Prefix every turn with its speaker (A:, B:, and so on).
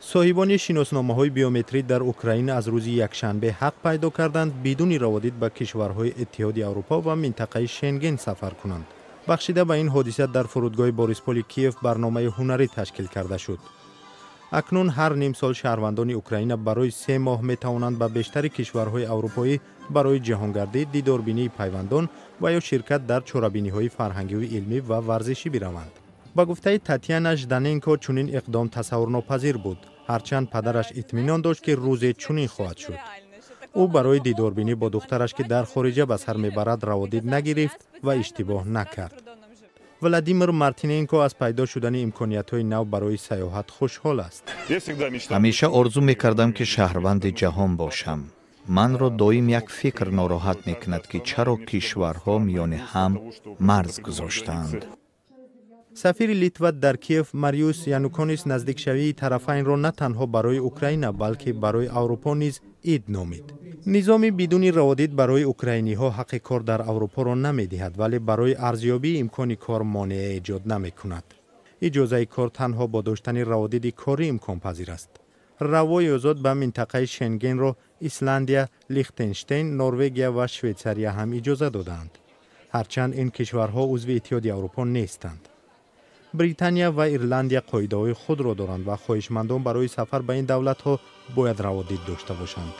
A: Соҳибони шиносномаҳои биометрӣ дар Украина аз рӯзи якшанбе ҳақ пайдо карданд, бидуни раводид ба кишварҳои Иттиҳоди Аврупо ва минтақаи Шенген сафар кунанд. Бахшида ба ин ҳодиса дар фурудгоҳи Борисполи Киев барномаи ҳунарӣ ташкил карда шуд. Акнун ҳар ним сол шаҳрвандони Украина барои 3 моҳ метавонанд ба бештари кишварҳои аврупоӣ барои ҷаҳонгардӣ, дидорбинии пайвандон ва ё ширкат дар чорабиниҳои фарҳангию илмӣ ва варзишӣ бираванд. Ба гуфтаи Татяна Жданенко, чунин иқдом тасаввурнопазир буд, ҳарчанд падараш итминон дошт, ки рӯзе чунин хоҳад шуд. Ӯ барои дидорбинӣ бо духтараш, ки дар хориҷа ба сар мебарад, раводид нагирифт ва иштибоҳ накард. Владимир Мартиненко аз пайдо шудани имкониятҳои нав барои сайёҳат хушҳол аст.
B: Ҳамеша орзу мекардам, ки шаҳрванди ҷаҳон бошам. Манро доим як фикр нороҳат мекунад, ки чаро кишварҳо миёни ҳам марз гузоштаанд.
A: Сафири Литва дар Киев Мариус Януконис наздикшавии тарафайнро на танҳо барои Украина, балки барои Аврупо низ ид номид. Низоми бидуни раводид барои украиниҳо ҳаққи кор дар Аврупоро намедиҳад, вале барои арзёбии имкони кор монеа эҷод намекунад. Иҷозаи кор танҳо бо доштани раводиди корӣ имконпазир аст. Равои озод ба минтақаи Шенгенро Исландия, Лихтенштейн, Норвегия ва Швейтсария ҳам иҷоза додаанд, ҳарчанд ин кишварҳо узви Иттиҳоди Аврупо нестанд. Британия ва Ирландия қоидаҳои худро доранд ва хоҳишмандон барои сафар ба ин давлатҳо бояд раводид дошта бошанд.